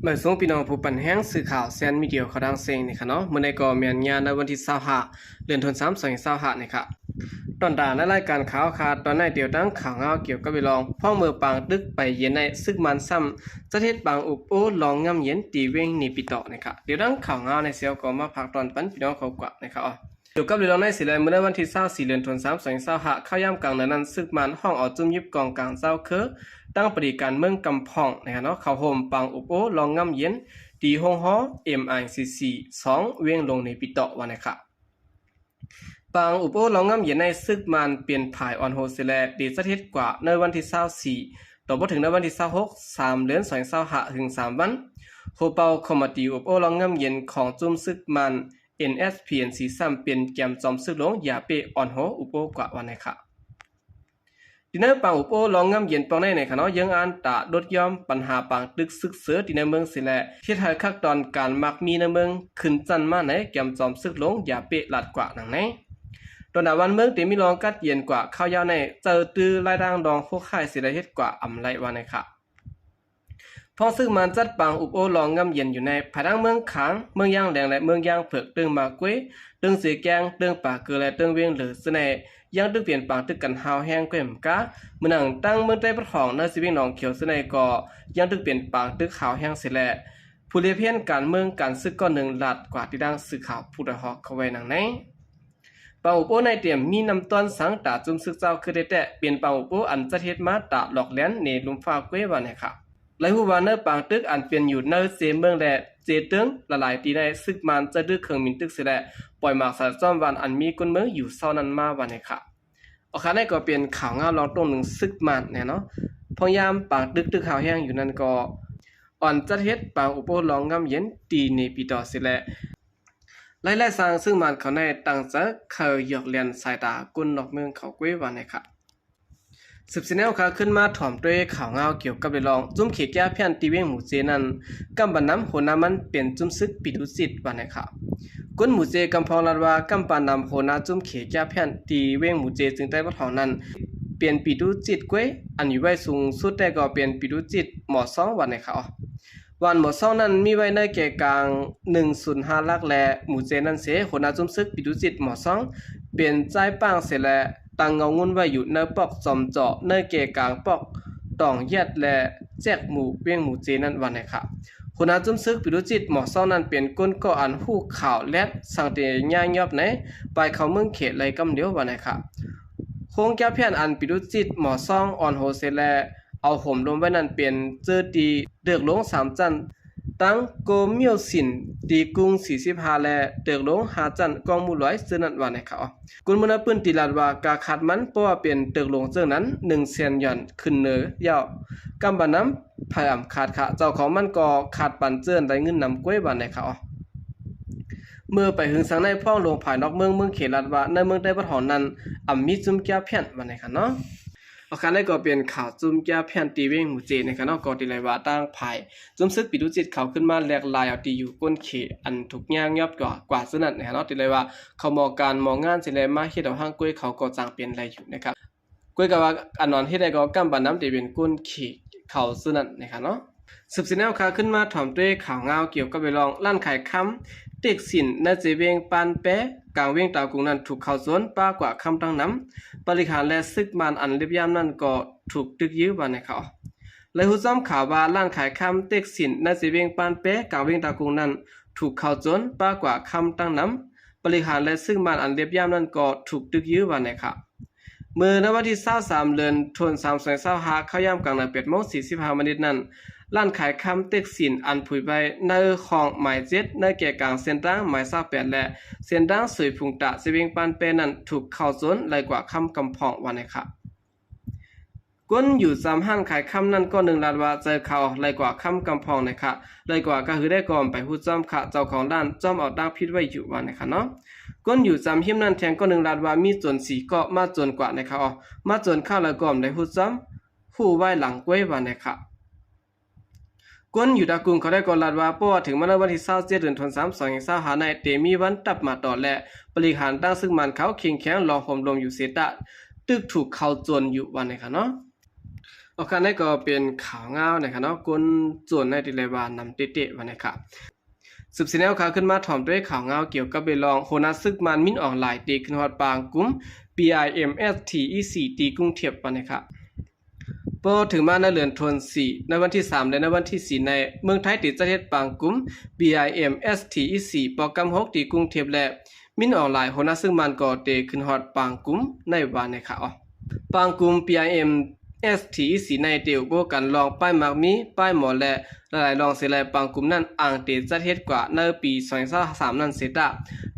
ມາສົ່ງພີ່ນ້ອງຜູ້ປັນແຮງສື່ຂ່າວແຊນມີເດຍເຂົ້າດັງເຊັງນີ້ຄ່ະເນາະ. ມື້ນີ້ກໍແມ່ນຍາມໃນວັນທີຊາວຫ້າ ເດືອນທັນວາ ສອງພັນຊາວຫ້ານີ້ຄ່ະ. ຕອນຕາໃນລາຍການຂ່າວຄ່ະ ຕອນໃນດຽວຕັ້ງຂ່າວງາວກ່ຽວກັບເລື່ອງ ພ້ອມເມື່ອປາງຕຶກໄປເຢັນໃນ ຊຶກມານຊ້ຳຈັດເຮັດປາງອົບໂອ້ລອງງາມເຢັນທີ່ເວງເນປິໂຕະນີ້ຄ່ະ. ດຽວຕັ້ງຂ່າວງາວໃນເຊວກໍມາຝາກຕອນປັນພີ່ນ້ອງເຂົາກວ່ານີ້ຄ່ະ. ກ່ຽວກັບເລື່ອງໃນສີແລງ ເມື່ອໃນວັນທີຊາວສີ່ ເດືອນທັນວາ ສອງພັນຊາວຫ້າ ເຂົ້າຍາມກາງເດືອນນັ້ນ ຊຶກມານຫ້ອງເອົາຈຸ້ມຢິບກອງກາງເຈົ້າຄື ຕັ້ງປະຕິການເມືອງກຳພອງນີ້ຄ່ະເນາະ ເຂົ້າໂຮມປາງອົບໂອ້ລອງງາມເຢັນ ທີ່ໂຮງຫໍ ເອັມໄອຊີຊີ ສອງ ເວງຫຼວງເນປິໂຕະວ່ານີ້ຄ່ະ. ປາງອົບໂອ້ລອງງາມເຢັນໃນ ຊຶກມານເປັນຝ່າຍອ່ອນໂຮເສແລ ໄດ້ຈັດເຮັດກວ່າໃນວັນທີຊາວສີ່ ຕໍ່ມາເຖິງໃນວັນທີຊາວຫົກ ສາມ ເດືອນ ສອງພັນຊາວຫ້າ ເຖິງສາມວັນ. ໂຮເປົ່າຄອມມາຕີອົບໂອ້ລອງງາມເຢັນຂອງຈຸ້ມຊຶກມານ ເອັນເອສພີເອັນຊີ ຊ້ຳເປັນແກມຈອມຊຶກຫຼວງຢາເປ້ອ່ອນໂຮອຸບໂອ້ກວ່າວ່ານີ້ຄ່ະ. ທີ່ໃນປາງອົບໂອ້ລອງງາມເຢັນປອງໃນໃນຂະເນາະ ຍັງອັນຕາໂດດຍ້ອມບັນຫາປາງຕຶກຊຶກເສີທີ່ໃນເມືອງເສແລ ເຮັດໃຫ້ຄັກຕອນການມັກມີໃນເມືອງຂຶ້ນຊັ້ນມາໃນແກມຈອມຊຶກຫຼວງຢາເປ້ລາດກວ່າດັ່ງໃນ. ຕອນດາວານເມືອງທີ່ມີລອງກັດເຢັນກວ່າຄາວຍາວໃນ ເຈົ້າຕື້ລາຍດ່າງດອງໂຄຄ້າຍເສແລເຮັດກວ່າອຳໄລວ່ານີ້ຄ່ະ. ພວກຊຶກມານຈັດປາງອົບໂອ້ລອງງາມເຢັນຢູ່ໃນ ພາຍທາງເມືອງຂາງ, ເມືອງຢາງແຫຼງ ແລະ ເມືອງຢາງເຜິກ ເຕີງມາກວຍ, ເຕີງເຊແກງ, ເຕີງປາເກີ ແລະ ເຕີງວຽງເລີ ເຊິ່ງໃນຍັງຕຶກເປັນປາງຕຶກກັນຮ້າວແຮງກວ່າເໝືອນກາ. ເໝືອນດັ່ງເມືອງໃຕ້ປະຖອງ ໃນເຊວຽງໜອງຂຽວ ເຊິ່ງໃນກໍຍັງຕຶກເປັນປາງຕຶກຮ້າວແຮງເສແລ ຜູ້ລຽບຮຽນການເມືອງການຊຶກກ້ອນໜຶ່ງລາດກວ່າທີ່ດັ່ງສື່ຂ່າວຜູ້ດອຍຮອກເຂົ້າໄວ້ດັ່ງໃນ. ປາງອົບໂອ້ໃນເຕັມມີນ້ຳຕ້ອນສັງຕາຈຸ້ມຊຶກເຈົ້າຄືແທ້ໆ ເປັນປາງອົບໂອ້ອັນຈັດເຮັດມາຕາຫຼອກແຫຼນເນລຸມຟ້າກວຍວ່ານີ້ຄ່ະ. ໄດ້ຮູ້ວ່າໃນປາງຕຶກອັນເປັນຢູ່ໃນເຊເມືອງ ແລະ ເຊເຕີງຫຼາຍໆ ທີ່ໃນຊຶກມານຈະດຶກເຄື່ອງບິນຕຶກເສແລ ປ່ອຍໝາກສາຍຊ້ອມວານອັນມີຄົນເມືອງຢູ່ເຊົານັ້ນມາວ່ານີ້ຄ່ະ. ອອກຄາວໃນກໍເປັນຂ່າວງາວລອງຕົງໜຶ່ງຊຶກມານແນ່ເນາະ. ພວກຍາມປາງຕຶກຕຶກຮ້າວແຮງຢູ່ນັ້ນກໍ ອ່ອນຈັດເຮັດປາງອົບໂອ້ລອງງາມເຢັນທີ່ເນປິໂຕະເສແລ ໄລ່ໄລ່ສ້າງຊຶກມານເຂົາໃນຕັ້ງໃຈເຄີຍຢອກແລ່ນສາຍຕາຄົນນອກເມືອງເຂົາກວຍວ່ານີ້ຄ່ະ. ສືບສຽນແນວຄາວຂຶ້ນມາຖອມດ້ວຍຂ່າວງາວກ່ຽວກັບເລື່ອງ ຈຸ້ມເຂກຢາພຽນທີ່ວຽງໝູເຈນັ້ນ ກຳບັນນຳຫົວໜ້າມັນເປັນຈຸ້ມຊຶກປີຕຸຈິດວ່ານີ້ຄ່ະ. ຄົນໝູເຈກຳພອງລາດວ່າ ກຳປານຳຫົວໜ້າຈຸ້ມເຂກຢາພຽນທີ່ວຽງໝູເຈ ເຊິ່ງໃຕ້ປະຖອງນັ້ນ ເປັນປີຕຸຈິດກວຍ ອັນຢູ່ໄວ້ສູງສຸດແຕ່ກໍເປັນປີຕຸຈິດໝໍຊອງວ່ານີ້ຄ່ະ. ວານໝໍຊອງນັ້ນມີໄວ້ໃນແກ່ກາງໜຶ່ງສູນຫ້າຫຼັກ ແລະ ໝູເຈນັ້ນເສ ຫົວໜ້າຈຸ້ມຊຶກປີຕຸຈິດໝໍຊອງ ເປັນຈາຍປາງເສແລ ຕັ້ງເງົາງຸ່ນໄວ້ຢູ່ໃນປອກຈອມເຈາະ ໃນແກ່ກາງປອກຕອງຢຽດ ແລະ ແຈກໝູວຽງໝູເຈນັ້ນວ່ານີ້ຄ່ະ. ຫົວໜ້າຈຸ້ມຊຶກປີຕຸຈິດໝໍຊອງນັ້ນເປັນກົ້ນກໍອັນຫູຂາວແລດ ສັງເຕຍ່າງຍອບໃນ ປາຍເຂົ້າເມືອງເຂດໄລກຳຫຼຽວວ່ານີ້ຄ່ະ. ໂຄງຢາພຽນອັນປີຕຸຈິດໝໍຊອງອ່ອນໂຮເສແລ ເອົາໂຫມລົມໄວ້ນັ້ນເປັນເຈີຕີເດິກລົງສາມຊັ້ນ ຕັ້ງໂກມຽວສິນ ຕີກຸງສີ່ສິບຫ້າ ແລະ ເດິກລົງຫ້າຊັ້ນ ກອງໝູລອຍເຊິ່ງນັ້ນວ່ານີ້ຄ່ະ. ຄົນເມືອງໃນພື້ນທີ່ລາດວ່າກາຄາດມັນ ເພາະວ່າເປັນເດິກລົງເຊິ່ງນັ້ນ ໜຶ່ງແສນຢອນຂຶ້ນເໜີຍາວ ກຳບານນຳ ໃຜອຳຄາດຂະ ເຈົ້າຂອງມັນກໍຂາດປັນເຈີນໄດ້ເງິນນຳກວຍວ່ານີ້ຄ່ະ. ເມື່ອໄປຫຶງສັງໃນພ້ອງລົງພາຍນອກເມືອງ ເມືອງເຂດລາດວ່າ ໃນເມືອງໃຕ້ປະຖອງນັ້ນ ອຳມີຈຸ້ມຢາພຽນວ່ານີ້ຄ່ະເນາະ. ອອກຄາວໃນກໍເປັນຂ່າວຈຸ້ມຢາພຽນທີ່ວຽງໝູເຈນີ້ຄ່ະເນາະ. ກໍທີ່ໄດ້ວ່າທາງຝ່າຍຈຸ້ມຊຶກປີຕຸຈິດເຂົາຂຶ້ນມາແຫຼກລາຍເອົາທີ່ຢູ່ກົ້ນເຂດອັນທຸກຍາກຍອບກວ່າ ກວ່າເຊິ່ງນັ້ນນີ້ຄ່ະເນາະ. ທີ່ໄດ້ວ່າເຂົາໝໍການໝໍງານຊິໄດ້ມາເຮັດເອົາຮ່າງກວຍເຂົາກໍຈັ່ງເປັນໄດ້ຢູ່ນີ້ຄ່ະ. ກວຍກໍວ່າອັນນອນເຮັດໃຫ້ກໍກຳບານນຳທີ່ເປັນກົ້ນເຂດເຂົາເຊິ່ງນັ້ນນີ້ຄ່ະເນາະ. ສືບສຽນແນວຄາວຂຶ້ນມາຖອມດ້ວຍຂ່າວງາວກ່ຽວກັບເລື່ອງ ຮ້ານຂາຍຄຳເຕັກສິນໃນເຊວຽງປານແປ ກາງວຽງຕາກຸງນັ້ນຖືກເຂົາໂຈນປ້າກວາດຄຳຕັ້ງນຳ ປະລິຫານ ແລະ ຊຶກມານອັນລຽບຢາມນັ້ນກໍຖືກຕຶກຢື້ວ່ານີ້ຄ່ະ. ໄດ້ຮູ້ຈ້ອມຂ່າວວ່າ ຮ້ານຂາຍຄຳເຕັກສິນໃນເຊວຽງປານແປ ກາງວຽງຕາກຸງນັ້ນຖືກເຂົາໂຈນປ້າກວາດຄຳຕັ້ງນຳ ປະລິຫານ ແລະ ຊຶກມານອັນລຽບຢາມນັ້ນກໍຖືກຕຶກຢື້ວ່ານີ້ຄ່ະ. ເມື່ອໃນວັນທີຊາວສາມ ເດືອນທັນວາ ສອງພັນຊາວຫ້າ ເຂົ້າຍາມກາງນານ ແປດໂມງສີ່ສິບຫ້າມານິດນັ້ນ ຮ້ານຂາຍຄຳເຕັກສິນອັນຜຸຍໄວ້ໃນຫ້ອງໝາຍເຈັດ ໃນແກ່ກາງເສັ້ນທາງໝາຍຊາວແປດ ແລະ ເສັ້ນທາງສວຍພຸງຕາ ເຊວຽງປານແປນັ້ນ ຖືກເຂົາໂຈນໄລ່ກວາດຄຳກຳພອງວ່ານີ້ຄ່ະ. ຄົນຢູ່ຕາມຮ້ານຂາຍຄຳນັ້ນ ກໍໜຶ່ງລາດວ່າ ໃຈເຂົາໄລ່ກວາດຄຳກຳພອງນີ້ຄ່ະ ໄລ່ກວາດກະຫືອໄດ້ກໍໄປຮູ້ຈ້ອມຄ່ະ ເຈົ້າຂອງຮ້ານຈ້ອມເອົາຕາງຜິດໄວ້ຢູ່ວ່ານີ້ຄ່ະເນາະ. ຄົນຢູ່ຕາມຮິມນັ້ນແທງກໍໜຶ່ງລາດວ່າ ມີໂຈນສີ່ກໍມາໂຈນກວາດນີ້ຄ່ະ ມາໂຈນເຂົາແລ້ວກໍໄດ້ຮູ້ຈ້ອມ ຮູ້ໄວ້ຫຼັງກວຍວ່ານີ້ຄ່ະ. ຄົນຢູ່ຕາກຸງເຂົາໄດ້ກໍລາດວ່າ ເພາະວ່າເຖິງມາໃນວັນທີຊາວເຈັດ ເດືອນທັນວາ ສອງພັນຊາວຫ້າ ໃນເຕມີວັນຕັບມາຕໍ່ ແລະ ປະລິຫານຕັ້ງຊຶກມານເຂົາເຄັ່ງແຂງລອງໂຮມລົມຢູ່ເສຕະ ຕຶກຖືກເຂົາໂຈນຢູ່ວ່ານີ້ຄ່ະເນາະ. ອາຄານໃນກໍເປັນຂ່າວງາວນະຄະເນາະ ກົນໂຈນໃນທີ່ໄດ້ວ່ານຳເຕະໆວ່ານະຄະ. ສືບສຽນແນວຂ່າວຂຶ້ນມາ ຖອມດ້ວຍຂ່າວງາວກ່ຽວກັບເລື່ອງ ຫົວໜ້າຊຶກມານ ມິນ ອອງລາຍ ເຕະຂຶ້ນຮອດປາງກຸມ ບີໄອເອັມເອັສທີອີສີ່ ທີ່ກຸງເທບວ່ານະຄະ. ພໍເຖິງມາໃນເດືອນທັນວາ ໃນວັນທີສາມ ແລະ ໃນວັນທີສີ່ໃນ ເມືອງໄທເຕະຈັດເຮັດປາງກຸມ ບີໄອເອັມເອັສທີອີສີ່ ປອກກຳຫົກ ທີ່ກຸງເທບ ແລະ ມິນ ອອງລາຍ ຫົວໜ້າຊຶກມານກໍເຕະຂຶ້ນຮອດປາງກຸມໃນວ່ານະຄະ. ປາງກຸມ ບີໄອເອັມເອັສທີອີສີ່ ໃນເຕະໂອ້ກັນລອງປ້າຍໝາກມີ ປ້າຍໝໍ ແລະ ຫຼາຍໆລອງເສຍແລະ ປາງກຸມນັ້ນອ້າງເຕະຈັດເຮັດກວ່າໃນປີສອງພັນຊາວສາມນັ້ນເສຍຕາ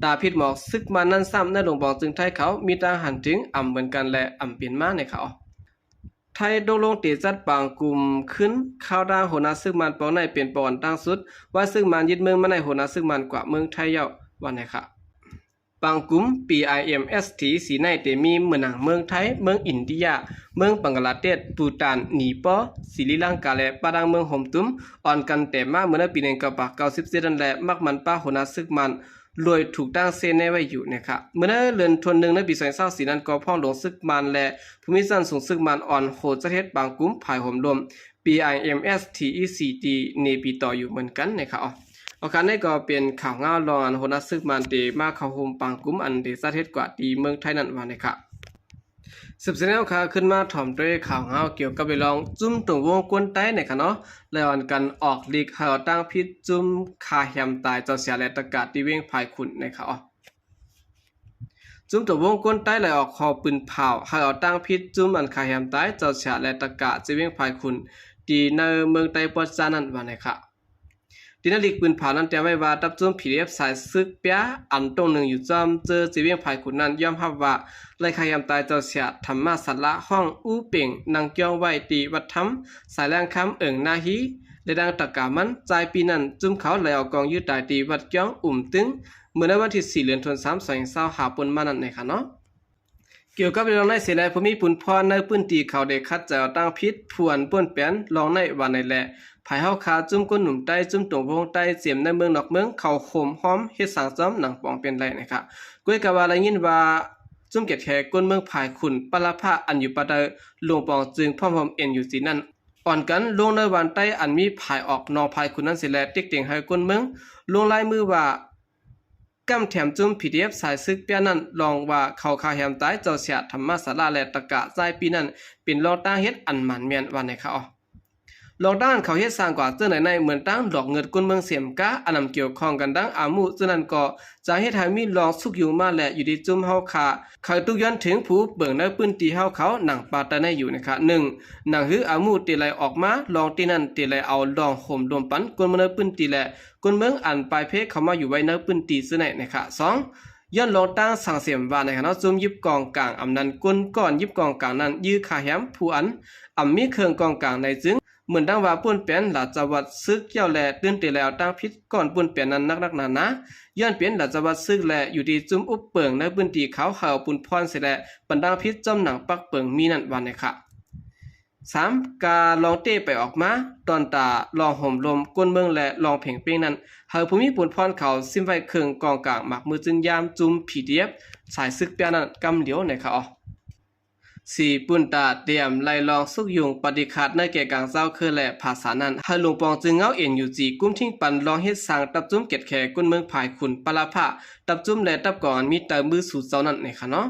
ຕາພິດໝອກຊຶກມານນັ້ນຊ້ຳ ໃນຫຼົງປອງຈຶ່ງໄທເຂົາມີຕ່າງຫັນເຖິງອຳເໝືອນກັນ ແລະ ອຳເປັນມານະຄະ. ໄທຕົກລົງເຕະຈັດປາງກຸມຄືນ ຄາວດາງຫົວໜ້າຊຶກມານປອງໃນເປັນປອງອັນຕ່າງສຸດ ວ່າຊຶກມານຍຶດເມືອງມາໃນ ຫົວໜ້າຊຶກມານກວ່າເມືອງໄທເຍົາວ່ານະຄະ. ປາງກຸມ ບີໄອເອັມເອັສທີອີສີ່ໃນເຕະມີເມືອງໜັງ ເມືອງໄທ ເມືອງອິນເດຍ ເມືອງບັງກະລາເທດ ພູຕານ ນີປໍ ສີລິລັງກາ ແລະ ປະດັງເມືອງໂຮມຕຸມ ອ່ອນກັນແຕ່ມາເມື່ອໃນປີໜຶ່ງເກົ້າເກົ້າເຈັດນັ້ນ ແລະ ມັກມັນປະຫົວໜ້າຊຶກມານ ໂດຍຖືກຕັ້ງເຊແນໄວ້ຢູ່ນະຄະ. ເມື່ອໃນເດືອນທັນວາໜຶ່ງໃນປີສອງພັນຊາວສີ່ນັ້ນ ກໍພ້ອມຫຼົງຊຶກມານ ແລະ ພູມີຊັ້ນສູງຊຶກມານອ່ອນໂຫດຈັດເຮັດປາງກຸມ ພາຍໂຮມລົມ ບີໄອເອັມເອັສທີອີສີ່ ທີ່ເນປີຕໍ່ຢູ່ເໝືອນກັນນະຄະ. ອາຄານໃນກໍເປັນຂ່າວງາວລອງອັນຫົວໜ້າຊຶກມານເຕະມາເຂົ້າໂຮມປາງກຸມອັນເຕະຈັດເຮັດກວ່າທີ່ເມືອງໄທນັ້ນວ່ານະຄະ. ສືບສຽນແນວຂ່າວຂຶ້ນມາ ຖອມດ້ວຍຂ່າວງາວກ່ຽວກັບເລື່ອງ ຈຸ້ມຕົງວົງກົນໄຕນະຄະເນາະ ໄດ້ອ່ອນກັນອອກລິກໃຫ້ເອົາຕັ້ງຜິດຈຸ້ມຂ້າແຮມຕາຍເຈົ້າເສຍ ແລະ ຕະກະທີ່ວຽງພາຍຂຸນນະຄະ. ຈຸ້ມຕົງວົງກົນໄຕໄດ້ອອກຂໍ້ປືນເຜົາໃຫ້ເອົາຕັ້ງຜິດຈຸ້ມອັນຂ້າແຮມຕາຍເຈົ້າເສຍ ແລະ ຕະກະທີ່ວຽງພາຍຂຸນ ທີ່ໃນເມືອງໄຕປວດຈານນັ້ນວ່ານະຄະ. ທີ່ໃນລິກປືນເຜົານັ້ນແຈ້ງໄວ້ວ່າ ຕັບຈຸ້ມ ພີດີເອັຟ ສາຍຊຶກເປຍ ອັນຕົງໜຶ່ງຢູ່ຈອມເຈີຈີວຽງພາຍຂຸນນັ້ນ ຍອມຮັບວ່າໄດ້ຂ້າແຮມຕາຍເຈົ້າເສຍ ທຳມະສາລະ ຫ້ອງອູ່ເປັ່ງ ນັ່ງກ້ຽງໄວ້ທີ່ວັດທຳ ສາຍແລງຄຳ ເອີ່ງນາຮີ ແລະ ດັ່ງຕະກາມັນ ຈາຍປີນັ້ນ ຈຸ້ມເຂົາໄດ້ເອົາກອງຢື້ຕາຍທີ່ວັດກ້ຽງອຸ່ມຕຶງ ເມື່ອໃນວັນທີສີ່ ເດືອນທັນວາ ສອງພັນຊາວຫ້າ ປົນມານັ້ນນະຄະເນາະ. ກ່ຽວກັບເລື່ອງໃນເສຍແລະ ຜູ້ມີບຸນພອນໃນພື້ນທີ່ເຂົາໄດ້ຂັດໃຈເອົາຕັ້ງຜິດ ຜູ້ອັນປ່ວນແປນລອງໃນວ່າໃນແລະ ພາຍເຮົາຄາຈຸ້ມກົ້ນໜຸ່ມໃຕ້ ຈຸ້ມຕົງວົງໃຕ້ ເຈມໃນເມືອງນອກເມືອງ ເຂົ້າໂຮມຮ່ວມເຮັດສ້າງຈ້ອມໜັງປອງເປັນໄດ້ນະຄະ. ກ້ວຍກະວ່າໄດ້ຍິນວ່າ ຈຸ້ມແກດແຂກົ້ນເມືອງພາຍຂຸນ ປະລະພະ ອັນຢູ່ປາກໃຕ້ ຫຼົງປອງຈຶ່ງພ້ອມຮ່ວມເອັນຢູຈີນັ້ນ ອ່ອນກັນລົງໃນວານໃຕ້ ອັນມີພາຍອອກໜອງພາຍຂຸນນັ້ນເສຍແລະ ຕິກເຕັງໃຫ້ກົ້ນເມືອງລົງລາຍມືວ່າ ກຳແຖມຈຸ້ມ ພີດີເອັຟ ສາຍຊຶກເປຍນັ້ນ ລອງວ່າເຂົາຂ້າແຮມຕາຍເຈົ້າເສຍ ທຳມະສາລະ ແລະ ຕະກະ ຈາຍປີນັ້ນ ເປັນລອງຕັ້ງເຮັດອັນໝານແມ່ນວ່າໃນຄະ. ລອງຕັ້ງເຂົາເຮັດສ້າງກວ່າເຈີໃນໃນ ເໝືອນຕັ້ງຫຼອກເງິດກົ້ນເມືອງເສມກາ ອັນນຳກ່ຽວຂ້ອງກັນດັ່ງອາມຸເຈີນັ້ນກໍ ຈະເຮັດໃຫ້ມີລອງຊຸກຍູ້ມາແລະ ຢູ່ທີ່ຈຸ້ມເຮົາຄາ ໄຄທຸກຍ້ອນເຖິງຜູ້ເບິ່ງໃນພື້ນທີ່ເຮົາເຂົາໜັງປາກໃຕ້ໃນຢູ່ນະຄະ. ໜຶ່ງ ໜັງຫືອອາມຸເຕໄລອອກມາ ລອງເຕນັ້ນເຕໄລເອົາລອງໂຮມລົມປັນ ກົ້ນເມືອງໃນພື້ນທີ່ແລະ ກົ້ນເມືອງອັນປາຍເພເຂົ້າມາຢູ່ໄວ້ໃນພື້ນທີ່ເຈີໃນນະຄະ. ສອງ ຍ້ອນລອງຕັ້ງສັງເສມວ່າໃນຂະນະຈຸ້ມຢິບກອງກາງ ອຳນັ້ນກົ້ນກ້ອນຢິບກອງກາງນັ້ນ ຢື້ຄາແຮມຜູ້ອັນອຳມີເຄື່ອງກອງກາງໃນຈຶ່ງ ເໝືອນດັ່ງວ່າປ່ວນແປນລາຊະວັດຊຶກເຈົ້າແລະ ຕື່ນເຕແລ້ວຕັ້ງຜິດກ້ອນປ່ວນແປນນັ້ນໜັກໆໜາໆ ຍ້ອນເປັນລາຊະວັດຊຶກແລະ ຢູ່ທີ່ຈຸ້ມອຸບເປິງໃນພື້ນທີ່ເຂົາເຮົາປຸນພອນເສຍແລະ ປັນຕັ້ງຜິດຈ້ອມໜັງປັກເປິງມີນັ້ນວ່າໃນຄະ. ສາມ ກາລອງເຕໄປອອກມາ ຕອນຕາລອງໂຮມລົມ ກົ້ນເມືອງ ແລະ ລອງເພັງເປ້ງນັ້ນ ໃຫ້ຜູ້ມີປຸນພອນເຂົາຊິມໄວ້ເຄື່ອງກອງກາງ ໝາກມືຈືນຢາມ ຈຸ້ມ ພີດີເອັຟ ສາຍຊຶກເປຍນັ້ນກຳຫຼຽວໃນຄະ. ສີ່ ປຸນຕາຕຽມໄລ່ລອງຊຸກຍູ້ປະຕິຄັດໃນແກ່ກາງເຈົ້າເຄືອ ແລະ ພາສານັ້ນ ໃຫ້ຫຼົງປອງຈຶ່ງເງົາ ເອັນຢູຈີ ກຸມຖິ້ງປັນລອງເຮັດສ້າງ ຕັບຈຸ້ມແກດແຂກົ້ນເມືອງພາຍຂຸນ ປະລະພະ ຕັບຈຸ້ມ ແລະ ຕັບກອງອັນມີໃຕ້ມືສູ່ເຈົ້ານັ້ນໃນຄະເນາະ.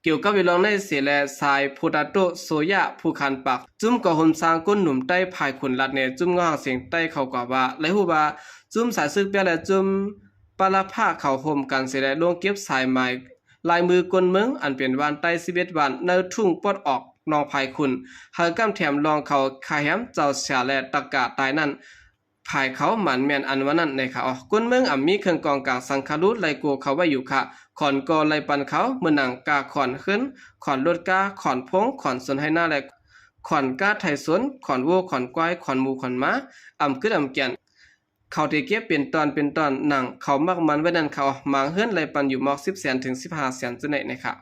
ກ່ຽວກັບເລື່ອງໃນເສຍແລະ ສາຍໂພຕາໂຕ ໂຊຢາ ຜູ້ຄັນປາກ ຈຸ້ມກໍໂຮມສ້າງກົ້ນໜຸ່ມໃຕ້ພາຍຂຸນລັດແນ ຈຸ້ມເງົາຫາງສຽງໃຕ້ເຂົາກວ່າວ່າ ໄດ້ຮູ້ວ່າຈຸ້ມສາຍຊຶກເປຍ ແລະ ຈຸ້ມປະລະພະເຂົາໂຮມກັນເສຍແລະ ລົງເກັບສາຍໝາຍລາຍມືກົ້ນເມືອງ ອັນເປັນວານໃຕ້ສິບເອັດວານ ໃນທຸ່ງປອດອອກໜອງພາຍຂຸນ ໃຫ້ກຳແຖມລອງເຂົາຄາແຮມເຈົ້າເສຍແລະ ຕະກະຕາຍນັ້ນ ພາຍເຂົາໝານແມ່ນອັນວ່ານັ້ນໃນຄະ. ອອ ກົ້ນເມືອງອຳມີເຄື່ອງກອງກາງສັງຄະລູດໄລ່ໂກເຂົາໄວ້ຢູ່ຄະ ຂອນກໍໄລ່ປັ່ນເຂົາ ເໝືອນໜັງກາຂອນເຮືອນ ຂອນລົດກາ ຂອນພົງ ຂອນສວນໄຮ່ນາ ແລະ ຂອນກາໄຖສວນ ຂອນໂວ ຂອນຄວາຍ ຂອນໝູ ຂອນໝາ ອຳກຶດອຳແກ່ນ ເຂົາໄດ້ເກັບເປັນຕອນເປັນຕອນ ໜັງເຂົາມັກມັນໄວ້ນັ້ນຄະ. ໝາງເຮືອນໄລ່ປັ່ນຢູ່ໝອກສິບແສນເຖິງສິບຫ້າແສນຈັ່ງໃດໃນຄະ.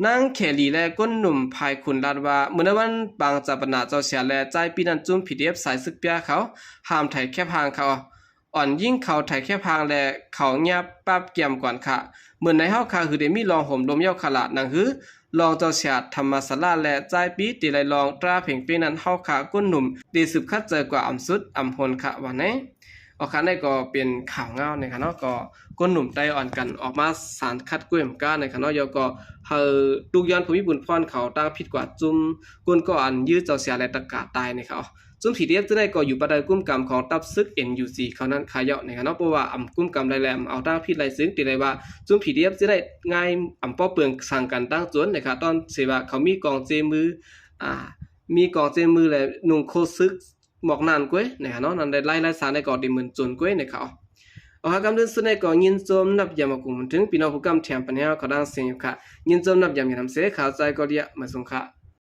ນາງແຂລີ ແລະ ກົ້ນໜຸ່ມພາຍຂຸນລາດວ່າ ເມື່ອໃນວັນປາງຈາປະນາເຈົ້າເສຍແລະ ຈາຍປີນັ້ນ ຈຸ້ມ ພີດີເອັຟ ສາຍຊຶກເປຍເຂົາຫ້າມໄຖແຄບຫ່າງເຂົາ ອ່ອນຍິງເຂົ້າໄຖແຄບຮ່າງ ແລະ ເຂົ້າຫຍາບປາບກຽມກ່ອນຂະ. ເມີນໃນເຮົາຂະ ຄືໄດ້ມີລອງໂຫມລົມເຍົາຂະລາດ ໜັງຮື ລອງເຈົ້າຊາດທຳມະສາລາ ແລະ ຈາຍປີ ເຕໄລລອງຕຣາເພັງເປ້ງນັ້ນ ເຮົາຂະກົ້ນໜຸ່ມ ເຕສືບຂັດໃຈກວ່າອຳສຸດອຳຫົນຂະ ວ່າແນ່. ອອກຂະ ໃນກໍເປັນຂ່າວງາວນະຂະເນາະ ກໍກົ້ນໜຸ່ມໄຕ້ອ່ອນກັນອອກມາສານຂັດກ້ວຍໝາກກ້ານະຂະເນາະ ແລ້ວກໍໃຫ້ຕຸກຍ້ອນຜູ້ມີບຸນພອນເຂົາຕາງຜິດກວ່າຈຸ່ມກົ້ນກໍອັນຢື້ເຈົ້າຊາດ ແລະ ຕະກາຕາຍນະຂະ. ຊຸມ ພີດີເອັຟ ຈະໄດ້ກໍຢູ່ພາຍໃຕ້ກຸ້ມກຳຂອງທັບເສິກ ເອັນຢູຊີ ເຂົານັ້ນຂະເຍົາະນະຂະເນາະ ເພາະວ່າອຳກຸ້ມກຳໄດ້ແລ້ວ ອຳເອົາຕາງຜິດໄລ່ເຊິ່ງ ເຕີໄດ້ວ່າຊຸມ ພີດີເອັຟ ຈະໄດ້ງ່າຍອຳປໍເປິງສັງກັນຕັ້ງໂຈນນະຂະ ຕອນເສວ່າເຂົາມີກອງເຈມື ອ່າ ມີກອງເຈມື ແລະ ນຸ່ງໂຄດເສິກໝອກໜານກ້ວຍນະຂະເນາະ ນັ້ນໄດ້ໄລ່ໄລ່ສານໄດ້ກໍໄດ້ໝື່ນໂຈນກ້ວຍນະຂະ. ເອົາ ຫາກຳເດີນສຸດໃນກໍຍິນຊົມນັບຢາມມາກຸງເຖິງ ພີ່ນ້ອງຜູ້ກຳແຖມປັນແຮວເຂົາດັງເສຍຢູ່ຂະ ຍິນຊົມນັບຢາມຢານຳເສ ຂາວໃຈກໍເດຍມາສົ່ງຂະ.